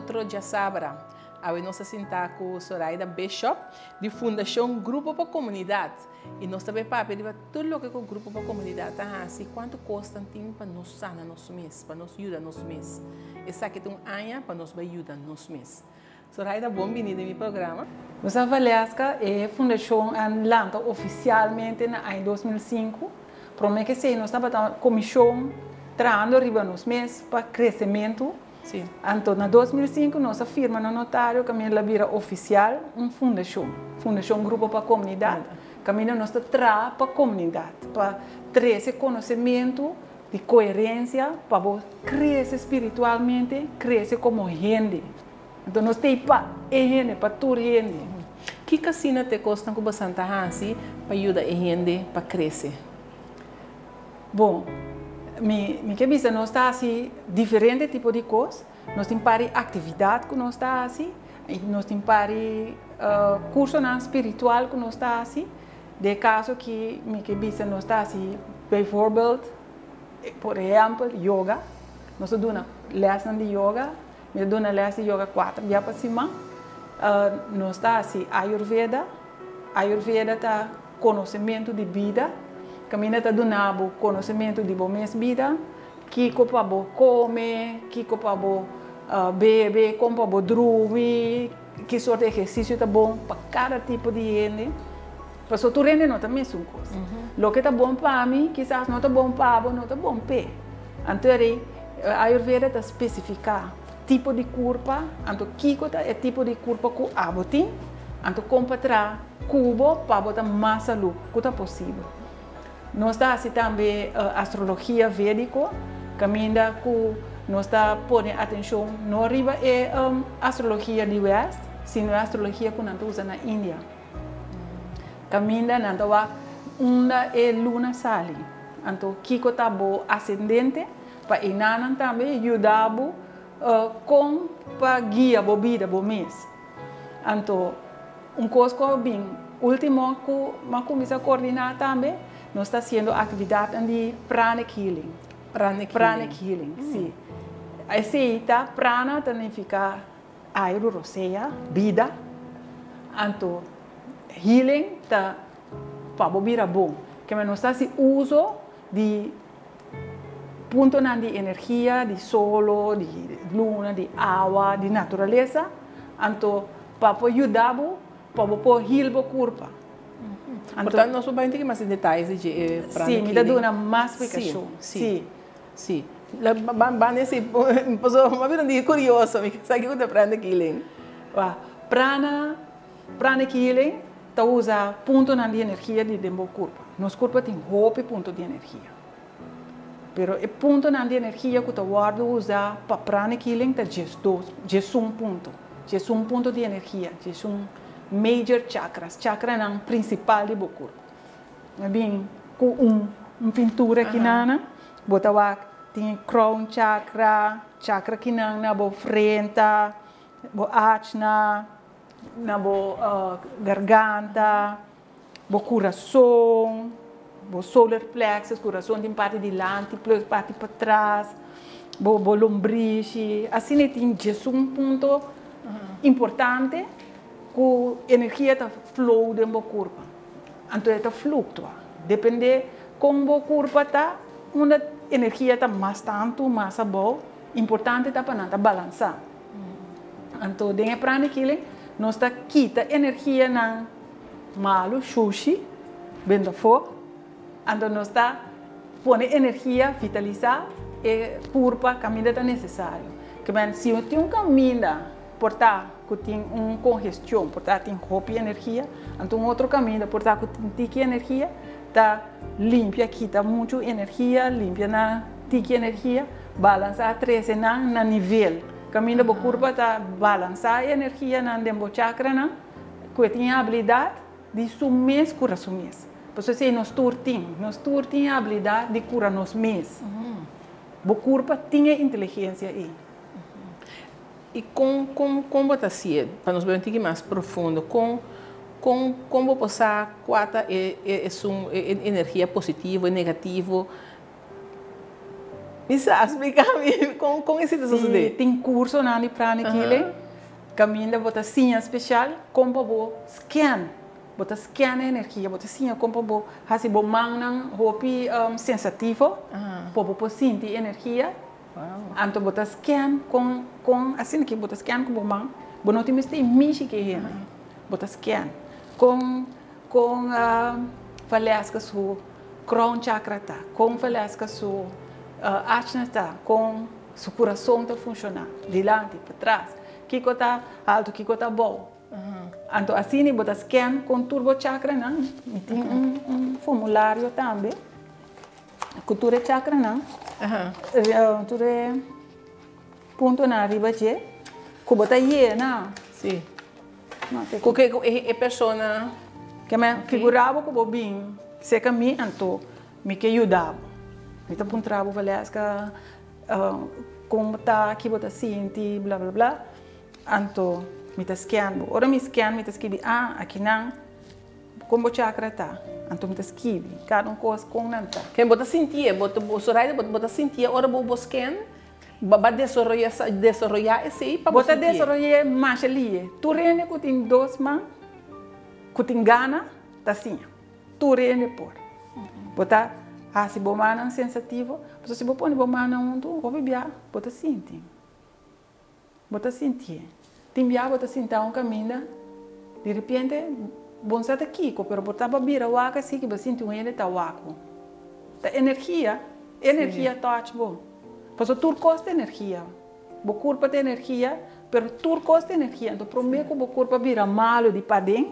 Otro Djasabra. Awe nos a sinta ku Soraida Bishop di Fundashon Grupo pa Komunidat i nos ta bai papia riba tur loke ku Grupo pa Komunidat ta hasi, kuantu kos nan tin pa nos sana nos mes, pa nos yuda nos mes. Esaki ta un aña pa nos bai yuda nos mes. Soraida, bon bini den mi programa. Nos a Valesca, e fundashon a lanta ofisialmente na aña 2005. Promé ku esei nos tabata komishon trahando riba nos mes pa kresementu. Anto na 2005 nos a firma na notario kaminda el a bira ofisial un fundashon, Fundashon Grupo pa Komunidat, kaminda nos ta traha pa komunidat, pa trese konosementu di koherensia pa bo krese spiritualmente, krese komo hende. Anto nos ta ei pa e hende, pa tur hende. Kiko asina ta e kosnan ku bosan ta hasi pa yuda e hende pa krese? Bon, mi ke bisa nos ta hasi diferente tipo di kos. Nos tin par di aktividat ku nos ta hasi, i nos tin par di kursonan spiritual ku nos ta hasi. Den e kaso aki mi ke bisa nos ta hasi bijvoorbeeld, por ehèmpel, yoga. Nos ta duna lèsnan di yoga. Mi ta duna lès di yoga kuater bia pa siman. Nos ta hasi Ayurveda. Ayurveda ta konosementu di bida. Kaminda ta duna bo konosementu di bo mes bida, kiko pa bo kome, kiko pa bo bebe, kon pa bo drumi, ki sorto di ehersisio ta bon pa kada tipo di hende. Pasobra tur hende no ta mesun kos. Loke ta bon pa mi kisas no ta bon pa bo, no ta bon p'e. Anto eri Ayurveda ta spesifiká tipo di kurpa, anto kiko ta e tipo di kurpa ku abo tin, anto kon pa traha ku bo pa bo ta mas salú ku ta posibel. Nos ta hasi tambe astrologia védiko, kaminda ku nos ta pone atenshon no riba e astrologia di wèst, sino e astrologia ku nan ta usa na India. Kaminda nan ta wak unda e luna sali. Anto kiko ta bo asendente pa enanan tambe yuda bo kon pa guia bo bida bo mes. Anto un kos ku a bin ultimo ku mi a kuminsá koordiná tambe, nos ta hasiendo aktividatnan di pranic healing. Pranic healing. Pranic healing, si. Esei ta prana ta nifiká Airu rosea, bida, anto healing ta pa bo bira bon. Keme nos ta hasi uso di puntonan di energia, di solo, di luna, di awa, di naturalesa, anto pa por yuda bo pa bo por heal bo kurpa. Anto nos por bai un tiki mas den detaye di dje e pranic healing. Si, mi ta duna mas splikashon. Si, si. Ban ban esi pasobra mi a bira un diki kurioso, mi ke sa kiko ta pranic healing. Wak, prana, pranic healing ta usa puntonan di energia di den bo kurpa. Nos kurpa tin hopi punto di energia. Pero e puntonan di energia ku ta wòrdu usa pa pranic healing ta diesdos, diesun punto. Diesun punto di energia, diesun major chakras, chakranan prinsipal di bo kurpa. Mi a bin ku un pintura kinan. Bo ta wak tin e crown chakra, chakra kinan na bo frenta, bo achna, na bo garganta, bo kurason, bo solar plexus, kurason tin parti dilanti plus parti patras, bo bo lombrishi, asina e tin djesun punto importante ku energia ta flow den bo kurpa. Anto e ta fluktua, depende kon bo kurpa ta, unda energia ta mas tantu, mas abou, importante ta pa nan ta balansá. Anto den e pranic healing nos ta kita energianan malu, shushi, benta afó, anto nos ta pone energia, vitalisá e kurpa kaminda ta nesesario. Kimen si tin un kaminda por ta ku tin un kongestion, por ta tin hopi energia, anto un otro kaminda por ta ku tin tiki energia, ta limpia, kita muchu energia, limpia na tiki energia, balansá, trese nan na nivel. Kaminda bo kurpa ta balansá e energianan den bo chakranan, ku e tin e abilidat di su mes kura su mes. Pasobra esei nos tur tin, nos tur tin e abilidat di kura nos mes. Bo kurpa tin e inteligensia ei. I kon kon kon bo ta hasié? Pa nos bai un tiki mas profundo, kon kon kon bo por sa kua ta e e esun e energia positivo e negativo? Mi sa, splika mi kon kon esei ta sosodé. Si, tin kursonan di Pranic Healing kaminda bo ta siña spesial kon pa bo scan, bo ta scan e energia, bo ta siña kon pa bo hasi bo mannan hopi sensativo pa bo por sinti energia. Anto bo ta scan kon kon asina ki bo ta scan ku bo man, bo no tin mester i mishi ku e hende, bo ta scan kon kon Valeska su crown chakra ta, kon Valeska su ajna ta, kon su kurason ta funshoná, dilanti, patras, kiko ta alto, kiko ta abou. Anto asina bo ta scan kon tur bo chakranan, mi tin un formulario tambe. Ku tur e chakranan, tur e puntonan riba dje, ku bo ta yena. Sí. Ku ke ku e persona. Ke men figura bo ku bo bin serka mi, anto mi ke yuda bo. Mi ta puntra bo, Valeska, kon bo ta, ki bo ta sinti, bla bla bla. Anto mi ta scan bo. Ora mi scan mi ta skibi, ah, akinan. Kon bo chakra ta? Anto mi ta skibi kada un kos kon nan ta. Ken bo ta sintié? Bo ta Zoraida bo ta sintié ora bo bo sken? Bo ba desaroyá desaroyá esei pa bo Bo ta sintié? desaroy'é masha lihe. Tur hende ku tin dos man ku tin gana ta siña. Tur hende por. Bo ta hasi bo mannan sensativo, pasobra si bo pone bo mannan huntu hopi bia bo ta sinti. Bo ta sintié. Tin bia bo ta sinta un kaminda, di repente bo no sa ta kiko, pero bo ta bira wak asi ki bo sinti un hende ta wak bo. Ta energia, energia touch bo. Pasobra tur kos ta energia. Bo kurpa ta energia, pero tur kos ta energia. Anto promé ku bo kurpa bira malu di paden,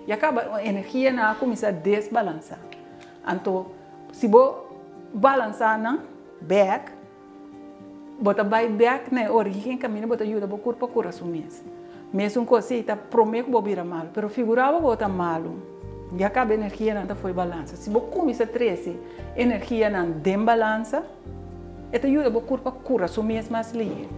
ya kaba energianan a kuminsá desbalansá. Anto si bo balansá nan bèk, Bo ta bai bek na e origen kaminda bo ta yuda bo kurpa kura su mes. Mesun kos si ta prome ku bo bira malu, pero figura bo ku bo ta malu, ya kaba energianan ta fo'i balansa. Si bo kuminsa trese energianan den balansa, e ta yuda bo kurpa kura su mes mas lihe.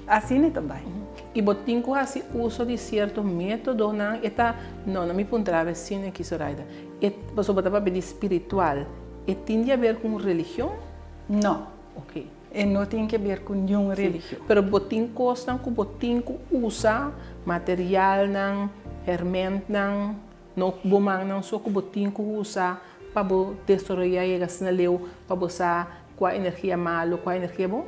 Asina e ta bai. I bo tin ku hasi uso di sierto metodonan, e ta, no, no mi puntra bo asina aki Zoraida, e, pasobra bo ta papia di spiritual, e tin di haber ku un religion? No. Ok. E no tin ke ber ku niun religion. Pero bo tin kosnan ku bo tin ku usa, materialnan, hermentnan, no bo mannan so ku bo tin ku usa pa bo desaroyá yega asina leu pa bo sa kua energia malu, kua energia bon?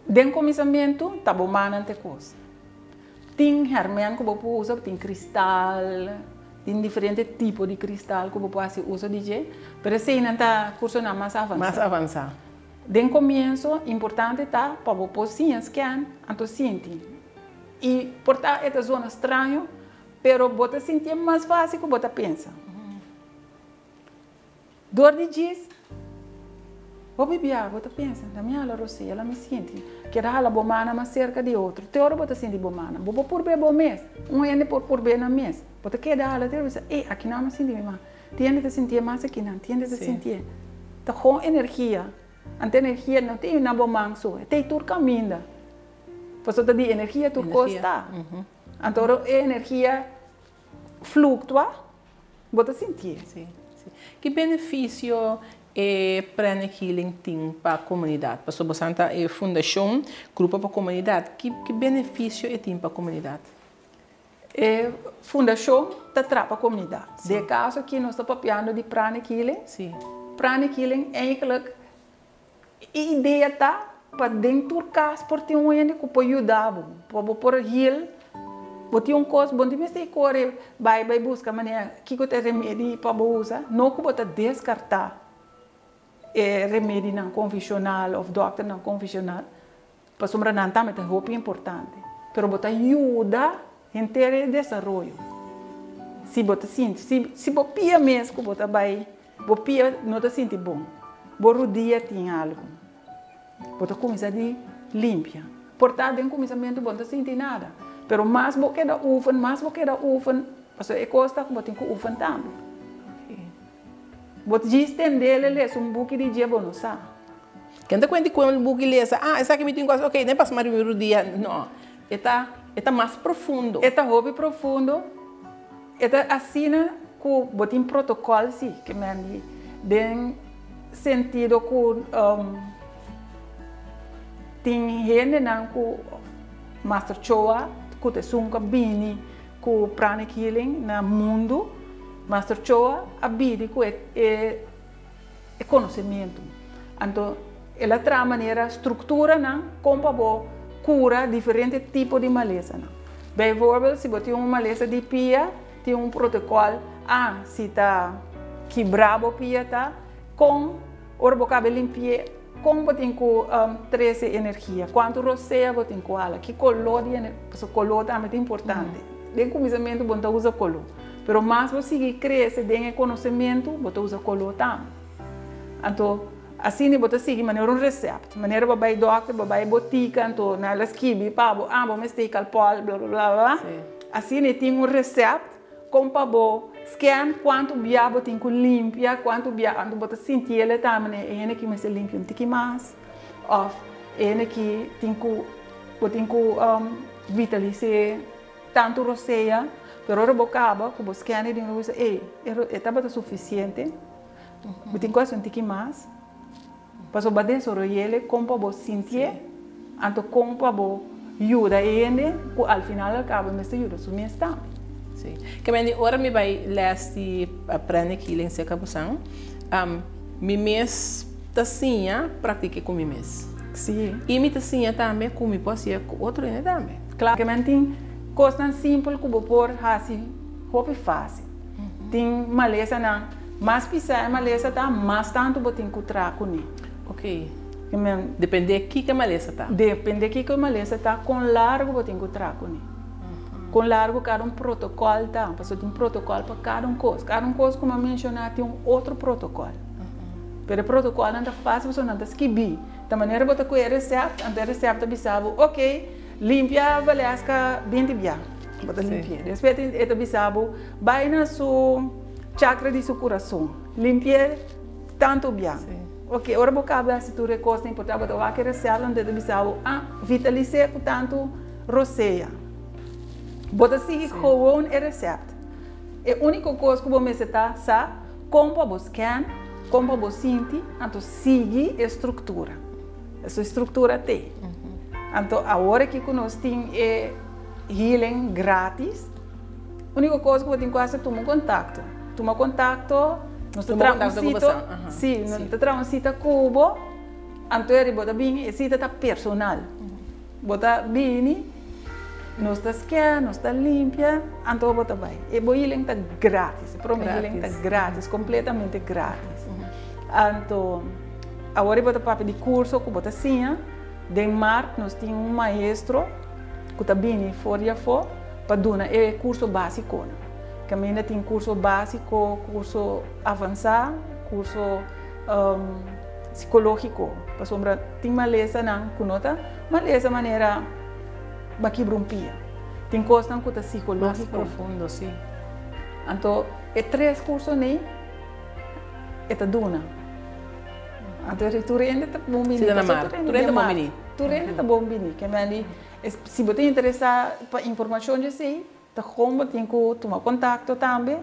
Den kuminsamentu ta bo mannan te kos. Tin herment ku bo por usa, tin kristal, tin diferente tipo di kristal ku bo por hasi uso di dje, pero eseinan ta kursonan mas avansá. Mas avansá. Den komienso, importante ta pa bo por siña scan, anto sinti. I por ta e ta zona straño, pero bo ta sintié mas fásil ku bo ta pensa. Dor di djis, hopi bia bo ta pensa, na mi hala rosea, la mi sinti, keda hala bo mana mas serka di otro, te ora bo ta sinti bo mana, bo por purb'é bo mes, un hende por purb'é nan mes, bo ta keda hala te ora bo bisa, ey, akinan mi sinti mi mana, tin hende ta sintié mas akinan, tin hende ta sintié, ta gewoon energia, anto energia no tin na bo man so, e ta ei tur kaminda, pasobra ta di energia tur kos ta, anto ora e energia fluktua. Bo ta sintié? Sí, sí. Ki benefisio e Pranic Healing tin pa komunidat? Pasobra boso ta e fundashon Grupo pa Komunidat. Ki ki benefisio e tin pa komunidat? E fundashon ta traha pa komunidat. Den e kaso aki nos ta papiando di Pranic Healing. Sí. Pranic Healing eigenlijk e idea ta pa den tur kas por tin un hende ku por yuda bo, pa bo por heal. Bo tin un kos, bo no tin mester kore bai bai buska manera kiko ta e remedi pa bo usa, no ku bo ta deskartá e remedinan konvenshonal òf dòkternan konvenshonal, pasobra nan tambe ta hopi importante, pero bo ta yuda henter e desaroyo. Si bo ta sinti, si si bo pia mes ku bo ta bai, bo pia no ta sinti bon, bo rudia tin algu, bo ta kuminsá di limpia. Por ta den kuminsamentu bo no ta sinti nada, pero mas bo keda oefen, mas bo keda oefen, pasobra e kos ta ku bo tin ku oefen tambe. Bo ta djis tendel e lesa un buki di dje bo no sa. Ken ta kuenta ku un buki lesa, ah esaki mi tin ku hasi, ok, den pas mari mi rudia, no, e ta e ta mas profundo. E ta hopi profundo, e ta asina ku bo tin protokòl si, ke men di den. sentido ku tin hendenan ku Master Choa ku ta esun ku a bini ku Pranic Healing na mundu. Master Choa a bini ku e e konosementu. Anto el a traha manera strukturanan kon pa bo kura diferente tipo di malesanan. Bijvoorbeeld si bo tin un malesa di pia tin un protokòl, ah si ta kibrá bo pia ta kon ora bo kaba limpi'é kon bo tin ku trese energia, kuantu rosea bo tin ku hala, ki koló di energia, pasobra koló tambe ta importante. Den kuminsamentu bo no ta usa koló. Pero mas bo sigui krese den e konosementu, bo ta usa koló tambe. Anto, asina bo ta sigui manera un resèpt. Manera bo bai dòkter, bo bai botika, anto nan la skibi pa bo, ah, bo mester kalpòl, bla, bla, bla, bla. Asina e tin un resèpt kon pa bo scan kuantu bia bo tin ku limpia, kuantu bia, anto bo ta sinti el tambe, e hende aki mester limpia un tiki mas, òf e hende aki tin ku, bo tin ku vitalis'é. Tantu rosea, pero ora bo kaba ku bo scanner di bo bisa ey, e tabata sufisiente, bo tin ku hasi un tiki mas, pasobra bo a desaroy'el kon pa bo sintié, anto kon pa bo yuda e hende ku al final al kaba mester yuda su mes tambe. Sí. Ke men di ora mi bai les di Pranic Healing serka bosan, mi mes ta siña praktik'é ku mi mes. Sí. I mi ta siña tambe ku mi por hasié ku otro hende tambe. Klaar ke men tin kosnan simpel ku bo por hasi hopi fásil. Tin malesanan, mas pisá e malesa ta, mas tantu bo tin ku traha kuné. Oké. Ke men. Dependé kiko e malesa ta. Dependé kiko e malesa ta, kon largu bo tin ku traha kuné. Kon largu kada un protokòl ta, pasobra tin protokòl pa kada un kos. Kada un kos ku mi a menshoná tin un otro protokòl. Pero e protokòlnan ta fásil pasobra nan ta skibí. Ta manera bo ta kohe e resèpt, anto e resèpt ta bisa bo, oké, limpia Valeska binti bia. Bo ta limpi'é. Despues e ta bisa bo, bai na su chakra di su kurason, limpi'é tantu bia. Oké, ora bo kaba di hasi tur e kosnan importante, bo ta wak e resèpt, anto e ta bisa bo, ah, vitalis'é ku tantu rosea. Bo ta sigui gewoon e resèpt. E úniko kos ku bo mester ta sa, Kon pa bo scan, kon pa bo sinti, anto sigui e struktura. Eso e struktura t'e. Anto awor aki ku nos tin e healing gratis, uniko kos ku bo tin ku hasi tuma un kontakto. Tuma kontakto, nos ta traha un sita, si, nos ta traha un sita ku bo, anto eri bo ta bini, e sita ta personal. Bo ta bini, nos ta scan, nos ta limpia, anto bo ta bai. E bo healing ta gratis, e prome healing ta gratis, completamente gratis. Anto, awor bo ta papia di curso cu bo ta siña, den maart nos tin un maestro cu ta bini for di afo pa duna e curso basiconan. Caminda tin curso basico, curso avansa, curso. Psikológiko, pasobra tin malesanan ku no ta malesa manera ba kibra un pia. Tin kosnan ku ta sikológiko. Mas profundo, si. Anto e tres kurso nei e ta duna. Anto tur hende ta bon bini. Si ta na mar. Tur hende ta bon bini. Tur hende ta bon bini. Ke men di, si bo ta interesá pa informashon dje esei, Ta kon bo tin ku tuma kontakto tambe.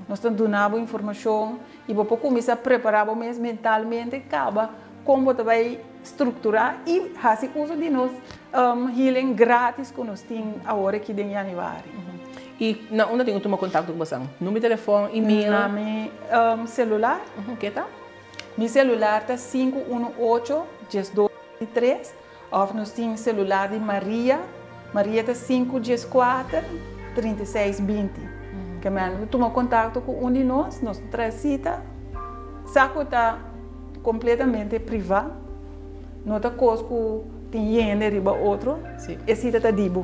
Nos ta duna bo informashon i bo por kuminsá prepará bo mes mentalmente kaba kon bo ta bai strukturá i hasi uso di nos healing gratis ku nos tin awor aki den yanüari. I na unda tin ku tuma kontakto ku bosan? Number di telefòn, email? Na mi selular. Ke ta? Mi selular ta 518 12 3. Of nos tin celular di Maria, Maria ta sinku dieskuater, 36 binti. Ke men tuma kontakto ku un di nos, nos ta trae sita, sa ku ta kompletamente privá, no ta kos ku tin hende riba otro, e sita ta di bo.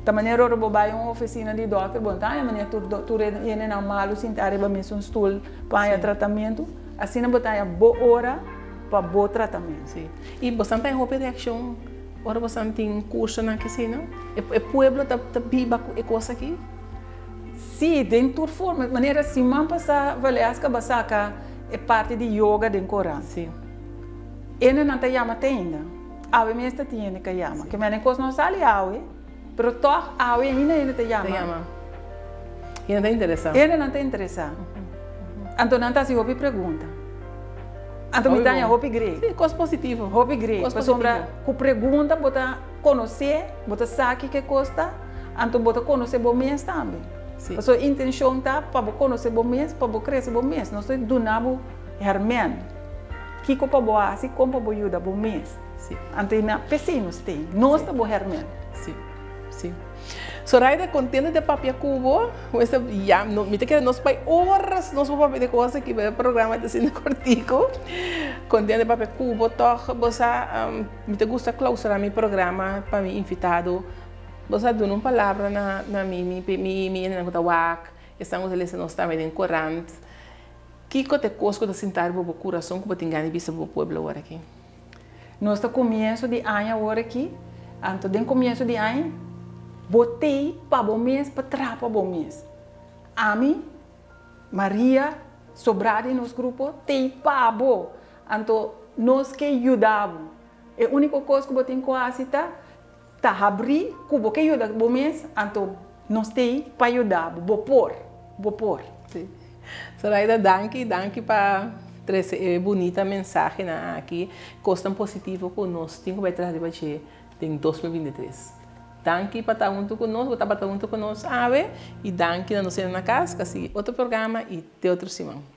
Ta manera ora bo bai un ofisina di dòkter, bo no ta haña manera tur tur e hendenan malu sintá riba mesun stul pa haña tratamentu, asina bo ta haña bo ora. pa bo tratamentu. Sí. I bosan ta hopi reakshon ora bosan tin kursonan ke asina? E pueblo ta ta biba ku e kos aki? Sí, den tur forma. Manera siman pasá Valeska ba saka e parti di yoga den Koran. Sí. Hendenan ta yama te ainda. Awe mes ta tin hende ka yama. Ke mene kos no sali awe, pero tòg awe ainda hende ta yama. Ta yama. Hende ta interesá. Hendenan ta interesá. Anto nan ta hasi hopi pregunta. Anto mi ta haña hopi great. Sí, kos positivo. Hopi great. Pasobra ku pregunta bo ta konosé, bo ta sa kiko e kos ta, anto bo ta konosé bo mes tambe. Sí. Pasobra e intenshon ta pa bo konosé bo mes, pa bo krese bo mes. Nos ta duna bo hèrmènt kiko pa bo hasi, kon pa bo yuda bo mes. Sí. Anto i na p'esei nos tin. Nos ta bo hèrmènt. Sí. Sí. Soraida, contento de papia cu bo. Esta, ya, no, mi ta kere nos bai horas nos por papia de cos aki, pero e programa ta siendo cortico. Contento de papia cu bo toch. Bo sa, um, mi ta gusta clausura mi programa pa mi invitado. Bo sa duna un palabra na, na mi, mi, mi, mi hendenan cu ta wak, esnan cu ta lesa nos tambe den corant. Kico ta e cos cu ta sinta riba bo curason cu bo tin gana di bisa bo pueblo awor aki? Nos ta comienso di aña awor aki, anto den comienso di aña bo tei pa bo mes pa traha pa bo mes. Ami, Maria, sobrá di nos grupo tei pa bo, anto nos ke yuda bo. E unico cos cu bo tin cu haci ta, ta habri cu bo ke yuda bo mes, anto nos tei pa yuda bo. Bo por, bo por. Sí. Zoraida, danki, danki pa trece e bunita mensahenan aki, cosnan positivo cu nos tin cu bay traha riba dje den 2023. Danki pa ta hunto cu nos, bo tabata hunto cu nos awe, y danki na nos hende na cas cu a sigui otro programa y te otro siman.